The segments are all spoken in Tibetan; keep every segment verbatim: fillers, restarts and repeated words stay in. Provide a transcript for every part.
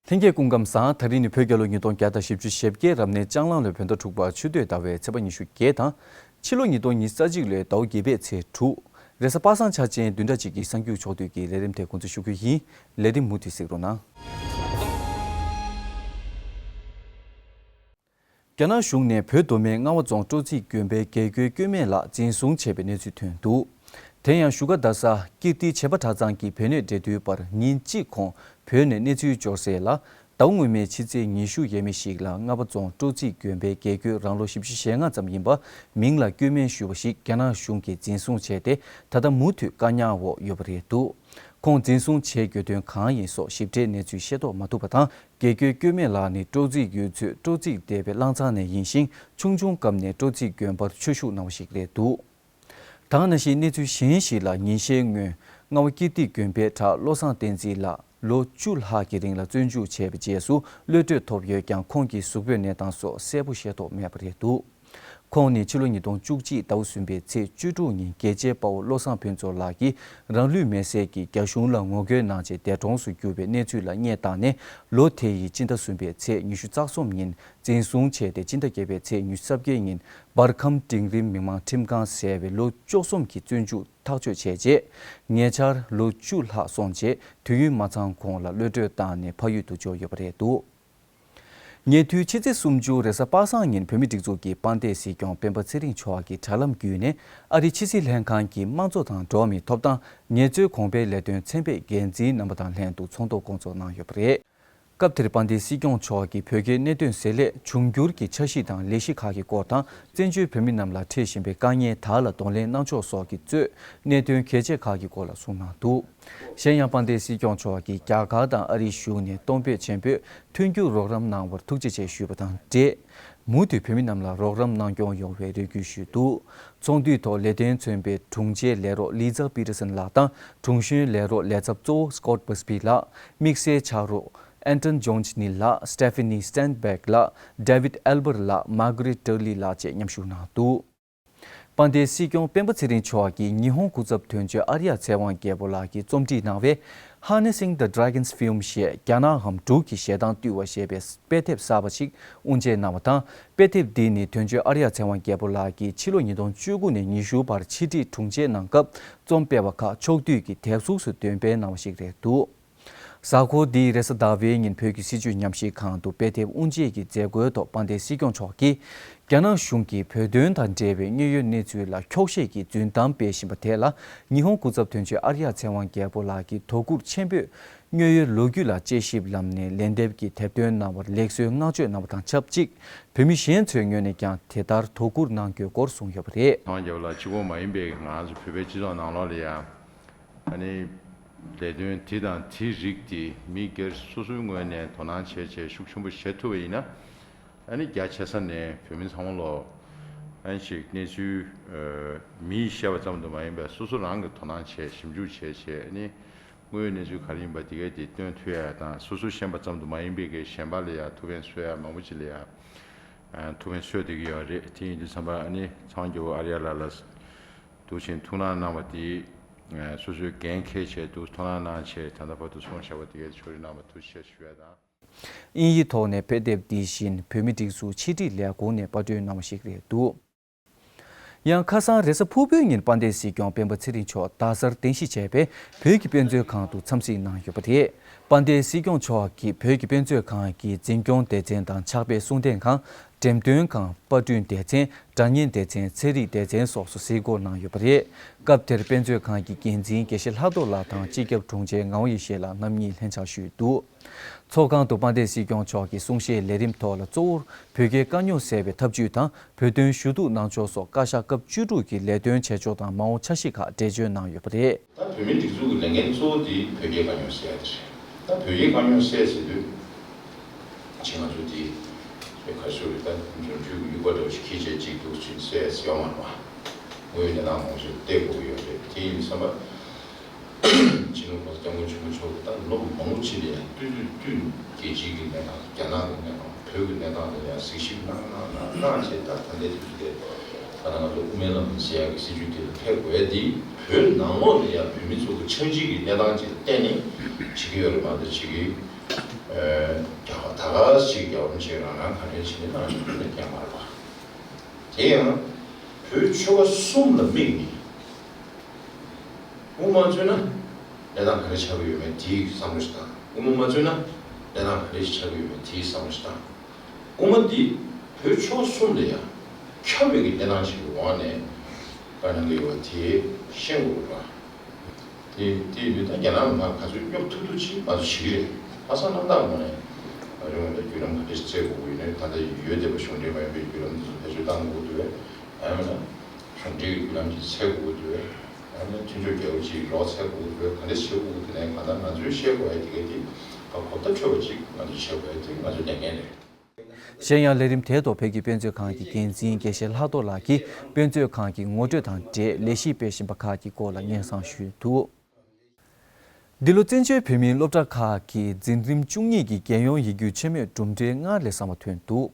ལྷན་རྒྱས་སྐུ་ཁམས་བཟང་། ད་རིང་ནི་བོད་རྒྱལ་ལོ་ཉིས་སྟོང་བརྒྱ་དང་བཞི་བཅུ་ཞེ་བརྒྱད་རབ་གནས་ལྕགས་གླང་ལོའི་བོད་ཟླ་དྲུག་པ་ཆུ་སྟོད་ཟླ་བའི་ཚེས་པ་ཉི་ཤུ་བརྒྱད་དང་། ཕྱི་ལོ་ཉིས་སྟོང་ཉི་ཤུ་རྩ་གཅིག་ལོའི་ཟླ་བ་བརྒྱད་པའི་ཚེས་དྲུག་རེས་གཟའ་པ་སངས་འཆར་ཅན་བདུན་ཕྲག་གཅིག་གི་གསར་འགྱུར་ཕྱོགས་བསྡུས་ཀྱི་ལས་རིམ་དེ་འགོ་འཛུགས་ཞུ་རྒྱུ་ཡིན། ལས་རིམ་མུ་མཐུད་གཟིགས་རོགས་གནང་། རྒྱ་ནག་གཞུང་ནས་བོད་མདོ་སྨད་རྔ་བ་རྫོང་སྤྲོ་ཚིགས་དགོན་པའི་དགེ་བསྐོས་སྐྱོད་མེད་ལགས་འཛིན་བཟུང་བྱས་པའི་གནས་ཚུལ་ཐོན་འདུག་དེ་ཡང་བཞུགས་སྒར་རྡ་ས་ཀིརྟི་བྱེས་པ་གྲྭ་ཚང་གི་བོད་གནས་འབྲེལ་མཐུད་པར་ཉིན་གཅིག་གོང་བོད་ནས་གནས་ཚུལ་འབྱོར་གསལ་ལ། ཟླ་བ་སྔོན་མའི་ཕྱི་ཚེས་ཉི་ཤུ་ཡས་མས་ཤིག་ལ་རྔ་བ་རྫོང་སྤྲོ་ཚིགས་དགོན་པའི་དགེ་བསྐོས་རང་ལོ་བཞི་བཅུ་ཞེ་ལྔ་ཙམ་ཡིན་པ་མིང་ལ་སྐྱོད་མེད་ཞུ་བ་ཞིག་རྒྱ་ནག་གཞུང་གིས་འཛིན་བཟུང་བྱས་ཏེ། ད་ལྟ་མུ་མཐུད་བཀག་ཉར་འོག་ཡོད་པ་རེད་འདུག་ཁོང་འཛིན་བཟུང་བྱས་དགོས་དོན་གང་ཡིན་སོགས་ཞིབ་ཕྲའི་གནས་ཚུལ་ཤེས་རྟོགས་མ་ཐུབ་པ་དང་། དགེ་བསྐོས་སྐྱོད་མེད་ལགས་ནི་སྤྲོ་ཚིགས་ཡུལ་ཚོའི་སྤྲོ་ཚིགས་སྡེ་བའི་གླང་ཚང་ནས་ཡིན་ཞིང་། ཆུང་ཆུང་སྐབས་ནས་སྤྲོ་ཚིགས་དགོན་པར་ཆོས་ཞུགས་གནང་བ་ཞིག་རེད་འདུག་ད་ག་ནང་བཞིན་གནས་ཚུལ་གཞན་ཞིག་ལ། ཉིན་ཤས་སྔོན་རྔ་བ་ཀིརྟི་དགོན་པའི་གྲྭ་བློ་བཟང་བསྟན་འཛིན་ལགས་ལོ་བཅུ་ལྷག་གི་རིང་ལ་བཙོན་འཇུག་བྱས་པའི་རྗེས་སུ་གློད་གྲོལ་ཐོབ་ཡོད་ཀྱང་། ཁོང་གི་གཟུགས་པོའི་གནས་སྟངས་སོགས་གསལ་པོ་ཤེས་རྟོགས་མེད་པ་རེད་འདུག་ཁོང་ནི་ཕྱི་ལོ་ཉིས་སྟོང་བཅུ་གཅིག་ཟླ་བ་གསུམ་པའི་ཚེས་བཅུ་དྲུག་ཉིན་རྒྱལ་གཅེས་དཔའ་བོ་བློ་བཟང་ཕུན་ཚོགས་ལགས་ཀྱིས་རང་ལུས་མེར་སྲེག་གིས་རྒྱ་གཞུང་ལ་ངོ་རྒོལ་གནང་རྗེས་འདས་གྲོངས་སུ་གྱུར་བའི་གནས་ཚུལ་ལ་བརྙས་བཏང་ནས། ལོ་དེ་ཡི་སྤྱི་ཟླ་གསུམ་པའི་ཚེས་ཉི་ཤུ་རྩ་གསུམ་ཉིན་འཛིན་བཟུང་བྱས་ཏེ། སྤྱི་ཟླ་བརྒྱད་པའི་ཚེས་ཉི་ཤུ་རྩ་བརྒྱད་ཉིན་འབར་ཁམས་འབྲིང་རིམ་མི་དམངས་ཁྲིམས་ཁང་ཟེར་བའི་ལོ་བཅུ་གསུམ་གྱི་བཙོན་འཇུག་ཐག་གཅོད་བྱས་རྗེས། ཉེ་ཆར་ལོ་བཅུ་ལྷག་སོང་རྗེས་དུས་ཡུན་མ་ཚང་གོང་ལ་གློད་གྲོལ་བཏང་ནས་ཕ་ཡུལ་དུ་འབྱོར་ཡོད་པ་རེད་འདུག་ཉེ་དུས་ཕྱི་ཚེས་སུམ་ཅུ་རེས་གཟའ་པ་སངས་ཉིན་བོད་མིའི་སྒྲིག་འཛུགས་ཀྱི་དཔལ་ལྡན་སྲིད་སྐྱོང་སྤེན་པ་ཚེ་རིང་མཆོག་གིས་དྲ་ལམ་བརྒྱུད་ནས་ཨ་རིའི་ཕྱི་སྲིད་ལྷན་ཁང་གི་དམངས་གཙོ་དང་འགྲོ་བ་མིའི་ཐོབ་ཐང་ངལ་རྩོལ་གོང་འཕེལ་ལས་དོན་ཚན་པའི་འགན་འཛིན་རྣམ་པ་དང་ལྷན་དུ་ཚོགས་འདུ་སྐོང་ཚོགས་གནང་ཡོད་པ་རེད། སྐབས་དེར་དཔལ་ལྡན་སྲིད་སྐྱོང་མཆོག་གིས་བོད་རྒྱའི་གནད་དོན་བཟོ་ལས་འབྱུང་འགྱུར་གྱི་འཆར་གཞི་དང་ལས་གཞི་ཁག་གི་སྐོར་དང་། བཙན་བྱོལ་བོད་མི་རྣམས་ལ་འཕྲད་བཞིན་པའི་དཀའ་ངལ་དག་ལ་གདོང་ལེན་གནང་ཕྱོགས་སོགས་ཀྱིས་གཙོས་གནད་དོན་གལ་ཆེ་ཁག་གི་སྐོར་ལ་གསུངས་གནང་འདུག་གཞན་ཡང་། དཔལ་ལྡན་སྲིད་སྐྱོང་མཆོག་གིས་རྒྱ་གར་དང་ཨ་རིའི་གཞུང་ནས་གཏོང་ཕོད་ཆེན་པོས་མཐུན་འགྱུར་རོགས་རམ་གནང་བར་ཐུགས་རྗེ་ཆེ་ཞུས་པ་དང་འབྲེལ། མུ་མཐུད་བོད་མི་རྣམས་ལ་རོགས་རམ་གནང་སྐྱོང་ཡོང་བའི་རེ་སྐུལ་ཞུས་འདུག་ཚོགས་འདུའི་ཐོག་ལེ་ཚན་མཚོན་པའི་དྲུང་ཆེ་ལས་རོགས་ལི་ཛ་པི་ཏི་སན་ལགས་དང་། དྲུང་གཞོན་ལས་རོགས་ལས་ཚབ་གཙོ་བོ་སྐོད་བྷི་སི་པི་ལགས། དམིགས་བསལ་ཕྱག་རོགས་ཨན་ཏོན་ཇོན་ནི་ལགས། སི་ཏེ་ཕི་ནི་སི་ཏན་བྷེག་ལགས། ཌེ་ཝིད་ཨེལ་བར་ལགས། མར་གྷ་རེད་ཏར་ལི་ལགས་བཅས་མཉམ་ཞུགས་གནང་འདུག་དཔལ་ལྡན་སྲིད་སྐྱོང་སྤེན་པ་ཚེ་རིང་མཆོག་གིས་ཉི་ཧོང་སྐུ་ཚབ་དོན་གཅོད་ཨརྱ་ཚེ་དབང་རྒྱལ་པོ་ལགས་ཀྱིས་རྩོམ་སྒྲིག་གནང་བའི་Harnessing the Dragon's Fume ཞེས་རྒྱ་ནག་གམ་འབྲུག་གི་ཞལ་ཐང་བཏུལ་བ་ཞེས་པའི་དཔེ་དེབ་གསར་པ་ཞིག་དབུ་འབྱེད་གནང་བ་དང་། དཔེ་དེབ་འདི་ནི་དོན་གཅོད་ཨརྱ་ཚེ་དབང་རྒྱལ་པོ་ལགས་ཀྱིས་ཕྱི་ལོ་ཉིས་སྟོང་བཅུ་དགུ་ནས་ཉི་ཤུ་བར་ཕྱི་དྲིལ་དྲུང་ཆེ་གནང་སྐབས་རྩོམ་སྤེལ་བ་ཁག་ཕྱོགས་བསྡུས་ཀྱིས་དེབ་གཟུགས་སུ་འདོན་སྤེལ་གནང་བ་ཞིག་རེད་འདུག་གཟའ་འཁོར་འདིའི་རེས་གཟའ་ཟླ་བའི་ཉིན་བོད་ཀྱི་སྲིད་བྱུས་ཉམས་ཞིབ་ཁང་དུ་དཔེ་དེབ་དབུ་འབྱེད་ཀྱི་མཛད་སྒོའི་ཐོག་དཔལ་ལྡན་སྲིད་སྐྱོང་མཆོག་གིས། རྒྱ་ནག་གཞུང་གིས་བོད་དོན་དང་འབྲེལ་བའི་དངོས་ཡོད་གནས་ཚུལ་ལ་འཁྱོག་བཤད་ཀྱི་རྫུན་གཏམ་སྤེལ་བཞིན་པ་དེ་ལ། ཉི་ཧོང་སྐུ་ཚབ་དོན་གཅོད་ཨརྱ་ཚེ་དབང་རྒྱལ་པོ་ལགས་ཀྱིས་དོ་ཁུར་ཆེན་པོས་དངོས་ཡོད་ལོ་རྒྱུས་ལ་དཔྱད་ཞིབ་ལམ་ནས་ལན་འདེབས་ཀྱི་དེབ་ཐོན་གནང་བར་ལེགས་གསོའི་བསྔགས་བརྗོད་གནང་བ་དང་ཆབས་ཅིག་བོད་མི་གཞན་ཚོའི་ངོས་ནས་ཀྱང་དེ་ལྟར་དོ་ཁུར་གནང་དགོས་སྐོར་གསུངས་ཡོད་པ་རེད། ཚེ་དབང་རྒྱལ་པོ་ལགས་གཅིག་པོ་མ་ཡིན་པའི་ང་ཚོ་བོད་པའི་སྤྱི་ཚོགས་ནང་ལོགས་ལ་ཡང་། ཨ་ནི། ལས་དོན་དེ་དང་དེའི་རིགས་དེ་མི་སྒེར་སོ་སོའི་ངོས་ནས་དོ་སྣང་བྱས་བྱས་ཤུགས་ཆེན་པོ་བྱེད་ཐུབ་པ་ཡིན་ན། ཨ་ནི་རྒྱ་ཆེ་ས་ནས་བོད་མི་ཚང་མ་ལོ། ཨ་ནི་ཅིག་གནས་ཚུལ། མིས་བཤད་པ་ཙམ་དུ་མ་ཡིན་པར་སོ་སོ་རང་གིས་དོ་སྣང་བྱས་ཞིབ་འཇུག་བྱས་བྱས། ཨ་ནི་དངོས་ཡོད་གནས་ཚུལ་ག་རེ་ཡིན་པ་དེ་གས་དེ་སྟོན་ཐུབ་ཡ་དང་། སོ་སོས་ཤེས་པ་ཙམ་དུ་མ་ཡིན་པའི་གི་གཞན་པ་ལ་ཡ་ཐུགས་ཕན་གསོས་ཡ་མང་པོ་ཅིག་ལ་ཡ་ཐུགས་ཕན་གསོས་བསྡད་ཀྱི་ཡོད་རེད། དེ་ཡིན་དུས་ཙམ་པ་ཨ་ནི་ཚེ་དབང་རྒྱལ་པོ་ཨ་རི་ཡ་ལགས་ལ། འདུག་ཅིང་ཐུགས་སྣང་གནང་བ་དེ། སོ་སོའི་འགན་འཁྱེར་བྱས་འདུག་ཐུགས་སྣང་གནང་བྱས་ད་ལྟ་བར་དུ་སོང་བཞག་པ་དེ་གའི་ཕྱོགས་རིས་གནང་བ་ཐུགས་རྗེ་ཆེ་ཞུ་ཡ་དང་། དབྱིན་ཡིག་ཐོག་ནས་དཔེ་དེབ་འདི་བཞིན་བོད་མིའི་སྒྲིག་འཛུགས་ཕྱི་དྲིལ་ལས་ཁུངས་ནས་པར་སྐྲུན་གནང་བ་ཞིག་རེད་འདུག་ཡང་ཁ་སང་རེས་གཟའ་ཕུར་བུའི་ཉིན་དཔལ་ལྡན་སྲིད་སྐྱོང་སྤེན་པ་ཚེ་རིང་མཆོག་རྡ་སར་རྟེན་གཞི་བྱས་པའི་བོད་ཀྱི་དཔེ་མཛོད་ཁང་དུ་འཚམས་གཟིགས་གནང་ཡོད་པ་རེད། དཔལ་ལྡན་སྲིད་སྐྱོང་མཆོག་གིས་བོད་ཀྱི་དཔེ་མཛོད་ཁང་གི་འཛིན་སྐྱོང་སྡེ་ཚན་དང་ཕྱག་དཔེ་གསུང་རྟེན་ཁང་། འགྲེམས་སྟོན་ཁང་། པར་སྐྲུན་སྡེ་ཚན། སྒྲ་བརྙན་སྡེ་ཚན། ཚན་རིག་སྡེ་ཚན་སོགས་སུ་གཟིགས་སྐོར་གནང་ཡོད་པ་རེད། སྐབས་དེར་དཔེ་མཛོད་ཁང་གི་འགན་འཛིན་དགེ་བཤེས་ལྷག་རྡོར་ལགས་དང་སྤྱི་ཁྱབ་དྲུང་ཆེ་ངག་དབང་ཡེ་ཤེས་ལགས་རྣམ་གཉིས་ལྷན་ཕྱག་ཞུས་འདུག་ཚོགས་ཁང་དུ་དཔལ་ལྡན་སྲིད་སྐྱོང་མཆོག་གིས་གསུང་བཤད་ལས་རིམ་ཐོག་ལ་གཙོ་བོར་བོད་རྒྱའི་དཀའ་རྙོག་སེལ་བའི་ཐབས་ཇུས་དང་། བོད་དོན་ཞུ་གཏུག་གནང་ཕྱོགས་སོགས་བཀའ་ཤག་སྐབས་བཅུ་དྲུག་གི་ལས་དོན་བྱེད་ཕྱོགས་དང་མ་འོངས་འཆར་གཞི་ཁག་འགྲེལ་བརྗོད་གནང་ཡོད་པ་རེད། ད་བོད་མིའི་སྒྲིག་འཛུགས་ཀྱི་ལས་འགན་གཙོ་བོ་དེ་བོད་རྒྱའི་དཀའ་རྙོག་སེལ་ཡ་དེ་རེད། ད་བོད་རྒྱའི་དཀའ་རྙོག་སེལ་ཟེར་དུས། ཅིག་ང་ཚོ་དེ་བོད་ཁ་ཤོར་རེད། ད་འབྱོར་འབྲས་ཀྱི་དབྱུག་པ་འདྲ་བོ་ཞིག་འཁྱེར་བྱས་ཅིག་འདུག་ཅིག་སེལ་ཡ་ཡོད་མ་རེད་པ། དངོས་ཡོད་གནས་སྟངས་མང་པོ་ཞིག་བལྟས་དགོས་ཀྱི་ཡོད་རེད། དེ་ཡིན་བསམ་པ། སྤྱི་ནོར་༸གོང་ས་༸སྐྱབས་མགོན་ཆེན་པོ་མཆོག་གིས་ད་ལོ་མང་པོ་ཕྱིན་ནས་ཡང་སྟོད་དུ་སྟོད་རྒྱལ་སྤྱིའི་གི་གནས་སྟངས། རྒྱ་ནག་གི་གནས་སྟངས། བོད་ཀྱི་གནས་སྟངས་ལ་ཡང་གཟིགས་ཞིབ་གནང་གནང་གནང་གནང་བྱས། ད་ད་ལྟའི་དུས་ཚོད་དེ་ད་ལྟ་ང་ཚོ་དབུ་མའི་ལམ་ཟེར་ཡག་གི་སྲིད་བྱུས་དེ་ལ་ཕེབས་དགོས་ཡ་དེ་བོད་ནང་ལོགས་ལ་ཡང་བོད་མི་ཚོ་གི་ཆགས་འཇིག་གི་གནས་སྟངས་ཅིག་ལ་བརྟེན་ནས་བྱེད་ཀྱི་ཡོད་རེད་མ་གཏོགས། ཅིག་གི་ཨ་ ད་ག་ཞིག་རྒྱལ་བ་རིན་པོ་ཆེས་རང་རང་ག་རེ་བྱས་ནས་གནང་བཞིན་པ་ལས་བརྒལ་མ་རེད་པ། དེ་ཡང་བོད་ཆོལ་ཁ་གསུམ་ལ་དམིགས་ནས། དབུ་མ་བཙུགས་ན་གནས་སྟངས་ག་རེ་ཆགས་ཀྱི་ཡོད་མེད་དེའི་བསམ་བློ་ཞིག་བཏང་། དབུ་མ་མ་བཙུགས་ན་གནས་སྟངས་ག་རེ་ཞིག་ཆགས་ཀྱི་ཡོད་མེད་དེའི་བསམ་བློ་ཞིག་བཏང་། དབུ་མ་འདི་བོད་ཆོལ་གསུམ་ལ་ཡང་ཁྱབ་པའི་གི་གནས་སྟངས་ཤིག་གི་འོག་ནས་བཀའ་གནང་གི་ཡོད་པ་དེ་ཤེས་དགོས་པ། དེ་དེ་ཡིན་དུས་ད་རྒྱ་ནག་མི་མང་ག་ཚོད་སྙོབ་ཐུབ་ཐུབ་ཅིག་ང་ཚོ་བྱེད་ཀྱི་རེད། ཁ་སང་གནམ་བདག་མོ་ནས་ང་ཚོ་ད་བརྒྱུད་ལམ་ག་འདྲ་བཙལ་དགོས་ཀྱི་ཡོད་ནས། ད་ལྟ་ཡོད་བསྡད་པ་གཞུང་འབྲེལ་མ་ཡིན་པའི་བརྒྱུད་ལམ་དེ་ཚོ་བེད་སྤྱོད་གཏང་དགོས་ཀྱི་འདུག་གས། ཡང་མིན་ན་གཞུང་འབྲེལ་གྱི་བརྒྱུད་ལམ་ཅིག་འཚོལ་དགོས་ཀྱི་འདུག་གས། ཡང་མིན་ན་མཐུན་ཕྱོགས་རྒྱལ་ཁབ་ཅིག་རོགས་འཚོལ་དགོས་ཀྱི་འདུག་གས། ག་འདྲ་བྱེད་དགོས་ཀྱི་འདུག་ནས། གང་ལྟར་ང་ཚོས་བཤད་དགོས་ཡ་དེ་ག་དེ་ག་གོ་བརྡ་འཕྲོད་པ་ཅིག་ང་ཚོས་བྱེད་དགོས་ཡ་དེ་ང་ཚོའི་ལས་འགན་རེད། གཞན་ཡང་ལས་རིམ་དེའི་ཐོག་བོད་ཀྱི་དཔེ་མཛོད་ཁང་གི་འགན་འཛིན་དགེ་བཤེས་ལྷག་རྡོར་ལགས་ཀྱིས་དཔེ་མཛོད་ཁང་གི་ངོ་སྤྲོད་དང་འབྲེལ་ལས་གཞི་སྤེལ་བཞིན་པ་ཁག་གི་སྐོར་ལ་སྙན་སེང་ཞུས་འདུག། འདི་ལོ་བཙན་བྱོལ་བོད་མིའི་སློབ་གྲྭ་ཁག་གི་འཛིན་རིམ་བཅུ་གཉིས་ཀྱི་རྒྱལ་ཡོངས་ཡིག་རྒྱུགས་ཆེན་མོའི་གྲུབ་འབྲས་སྔར་ལས་བཟང་བ་ཐོན་འདུག།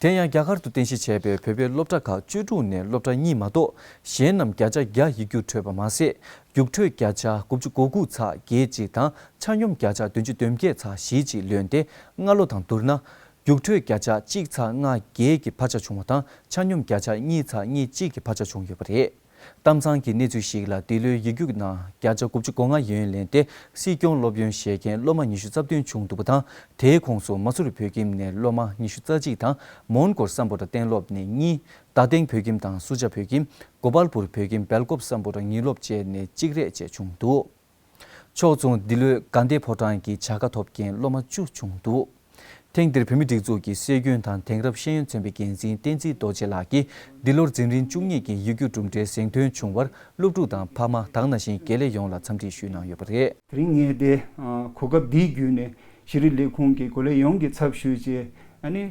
དེ་ཡང་རྒྱ་གར་དུ་རྟེན་གཞི་བྱས་པའི་བོད་པའི་སློབ་གྲྭ་ཁག་བཅུ་དྲུག་ནས་སློབ་གྲྭ་གཉིས་མ་གཏོགས་གཞན་རྣམས་བརྒྱ་ཆ་བརྒྱ་ཡིག་རྒྱུགས་འཕྲོད་པ་མ་ཟད། རྒྱུགས་འཕྲོད་བརྒྱ་ཆ་དགུ་བཅུ་གོ་དགུ་ཚེག་བརྒྱད་ཅིག་དང་ཆ་སྙོམས་བརྒྱ་ཆ་བདུན་ཅུ་དོན་བརྒྱད་ཚེག་བཞི་ཅིག་ལོན་ཏེ། སྔ་ལོ་དང་བསྡུར་ན། རྒྱུགས་འཕྲོད་བརྒྱ་ཆ་གཅིག་ཚེག་ལྔ་བརྒྱད་ཀྱི་འཕར་ཆ་བྱུང་བ་དང་ཆ་སྙོམས་བརྒྱ་ཆ་གཉིས་ཚེག་གཉིས་གཅིག་གི་འཕར་ཆ་བྱུང་ཡོད་པ་རེད། གཏམ་ཚང་གི་གནས་ཚུལ་ཞིག་ལ། འདི་ལོའི་ཡིག་རྒྱུགས་ནང་བརྒྱ་ཆ་དགུ་བཅུ་གོ་ལྔ་ཡོན་ལེན་ཏེ། སྲིད་སྐྱོང་སློབ་ཡོན་བཞེས་མཁན་སློབ་མ་ཉི་ཤུ་རྩ་བདུན་བྱུང་འདུག་པ་དང་། དེའི་ཁོངས་སུ་མ་སུ་རི་བོད་ཁྱིམ་ནས་སློབ་མ་ཉི་ཤུ་རྩ་གཅིག་དང་། མོན་གྷོ་སམ་བྷོ་ཊ་གཏན་སློབ་ནས་གཉིས། རྡ་སྟེང་བོད་ཁྱིམ་དང་སུ་ཇཱ་བོད་ཁྱིམ། གོ་པལ་པུར་བོད་ཁྱིམ། སྦེལ་ཀོབ་སམ་བྷོ་ཊ་ཉིན་སློབ་བཅས་ནས་གཅིག་རེ་བཅས་བྱུང་འདུག། ཕྱོགས་མཚུངས་འདི་ལོའི་དགའ་ལྡན་ཕོ་བྲང་གི་བྱ་དགའ་ཐོབ་མཁན་སློབ་མ་བཅུ་བྱུང་འདུག། ཐེངས་འདིར་བོད་མིའི་སྒྲིག་འཛུགས་ཀྱི་སྲོལ་རྒྱུན་དང་དེང་རབས་ཤེས་ཡོན་ཚན་པའི་འགན་འཛིན་བསྟན་འཛིན་རྡོ་རྗེ་ལགས་ཀྱིས། འདི་ལོར་འཛིན་རིམ་བཅུ་གཉིས་ཀྱི་ཡིག་རྒྱུགས་གྲུབ་འབྲས་གཟེངས་ཐོན་བྱུང་བར་སློབ་ཕྲུག་དང་ཕ་མ། དེ་ནང་བཞིན་དགེ་ལས་ཡོངས་ལ་འཚམས་འདྲི་ཞུས་གནང་ཡོད་པ་རེད། དེ་རིང་ངས་དེ་གོ་སྐབས་འདིའི་བརྒྱུད་ནས་ཤེས་རིག་ལས་ཁུངས་ཀྱི་གོ་ལས་ཡོངས་ཀྱི་ཚབ་ཞུས་བྱས། ཨ་ནི།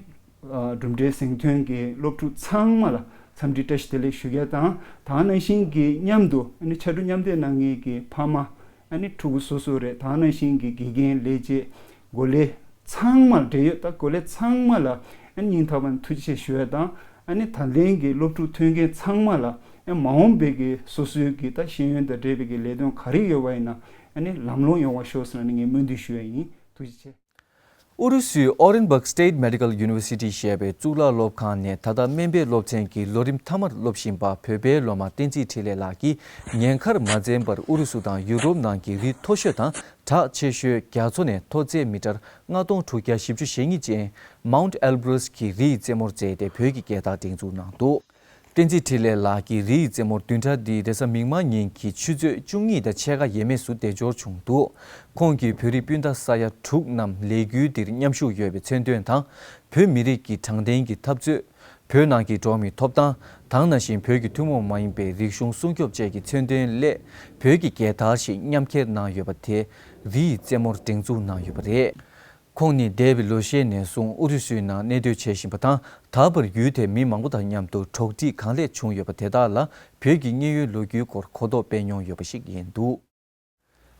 གྲུབ་འབྲས་གཟེངས་ཐོན་གྱི་སློབ་ཕྲུག་ཚང་མ་ལ་འཚམས་འདྲི་བཀྲ་ཤིས་བདེ་ལེགས་ཞུ་རྒྱུ་དང་། དེ་ནང་བཞིན་གྱི་མཉམ་དུ་ཨ་ནི་ཕྱར་གྲུ་མཉམ་འདེགས་གནང་མཁན་གྱི་ཕ་མ། ཨ་ནི་ཕྲུ་གུ་སོ་སོ་རེད། དེ་ནང་བཞིན་གྱི་དགེ་རྒན། ལས་བྱེད། གོ་ལས་ཚང་མར། འབྲེལ་ཡོད་ད་གོ་ལས་ཚང་མ་ལ་ཨ་ནི་སྙིང་ཐག་པ་ནས་ཐུགས་རྗེ་ཆེ་ཞུ་ཡ་དང་། ཨ་ནི་ད་ལན་གྱི་སློབ་ཕྲུག་ཐོན་མཁན་ཚང་མ་ལ་ཨ་མ་འོངས་པའི་གི་སོ་སོའི་གི་ད་ཤེས་ཡོན་དང་འབྲེལ་བའི་གི་ལས་དོན་ག་རེ་ཡོད་པ་ཡིན་ན་ཨ་ནི་ལམ་ལྷོང་ཡོང་བ་ཤོག་ཟེར་ནས་ངས་སྨོན་འདུན་ཞུ་ཡ་ཡིན། ཐུགས་རྗེ་ཆེ། ཨུ་རུ་སུའི་ཨོ་རེན་སྦག་སི་ཊེཊ་མེ་ཌི་ཀལ་ཡུ་ནི་ཝར་སི་ཊི་ཞེས་པའི་གཙུག་ལག་སློབ་ཁང་ནས་ད་ལྟ་སྨན་པའི་སློབ་ཚན་གྱི་ལོ་རིམ་མཐའ་མར་སློབ་བཞིན་པ་བོད་པའི་སློབ་མ་བསྟན་འཛིན་འཕྲིན་ལས་ལགས་ཀྱིས། ཉེན་ཁར་མ་འཛེམས་པར་ཨུ་རུ་སུ་དང་ཡུ་རོབ་ནང་གི་རི་མཐོ་ཤོས་དང་གྲགས་ཆེ་ཤོས་རྒྱ་མཚོ་ནས་མཐོ་ཚད་མི་ཊར་ལྔ་སྟོང་དྲུག་བརྒྱ་བཞི་བཅུ་ཞེ་གཉིས་ཅན་མའུན་ཊི་ཨེལ་བྷྲུས་ཀྱི་རི་ཡི་རྩེ་མོར་འཛེགས་ཏེ་བོད་ཀྱི་རྒྱལ་དར་སྒྲེང་འཛུགས་གནང་འདུག། བསྟན་འཛིན་འཕྲིན་ལས་ལགས་ཀྱིས་རི་ཡི་རྩེ་མོར་བདུན་ཕྲག་འདིའི་རེས་གཟའ་མིག་དམར་ཉིན་གྱི་ཆུ་ཚོད་བཅུ་གཉིས་དང་ཕྱེད་ཀ་ཡས་མས་སུ་བདེ་འབྱོར་བྱུང་འདུག། ཁོང་གིས་བོད་རིགས་སྤུན་ཟླ་ས་ཡ་དྲུག་རྣམས་ལས་འགུལ་འདིར་མཉམ་ཞུགས་ཡོད་པའི་མཚོན་དོན་དང་། བོད་མི་རིགས་ཀྱི་དྲང་བདེན་གྱི་འཐབ་རྩོད། བོད་ནང་གི་འགྲོ་བ་མིའི་ཐོབ་ཐང་། དེ་ནང་བཞིན་བོད་ཀྱི་ཐུན་མོང་མ་ཡིན་པའི་རིག་གཞུང་སྲུང་སྐྱོབ་བཅས་ཀྱི་མཚོན་དོན་སླད། བོད་ཀྱི་རྒྱལ་དར་ཞིག་མཉམ་འཁྱེར་གནང་ཡོད་པ་དེ་རི་ཡི་རྩེ་མོར་སྒྲེང་འཛུགས་གནང་ཡོད་པ་རེད། ཁོང་ནི་འདས་པའི་ལོ་ཤས་ནས་བཟུང་ཨུ་རུ་སུའི་ནང་གནས་སྡོད་བྱེད་བཞིན་པ་དང་། ད་བར་ཡུལ་དེའི་མི་མང་པོ་དང་མཉམ་དུ་གྲོགས་འདྲིས་གང་ལེགས་བྱུང་ཡོད་པ་དེ་དག་ལ་བོད་ཀྱི་གནད་ཡོད་ལོ་རྒྱུས་སྐོར་གོ་རྟོགས་སྤེལ་མྱོང་ཡོད་པ་ཞིག་ཡིན་འདུག།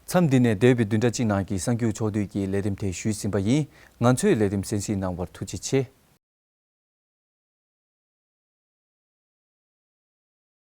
མཚམས་འདི་ནས་འདས་པའི་བདུན་ཕྲག་གཅིག་ནང་གི་གསར་འགྱུར་ཕྱོགས་བསྡུས་ཀྱི་ལས་རིམ་དེ་ཞུས་ཟིན་པ་ཡིན། ང་ཚོའི་ལས་རིམ་གསན་གཟིགས་གནང་བར་ཐུགས་རྗེ་ཆེ།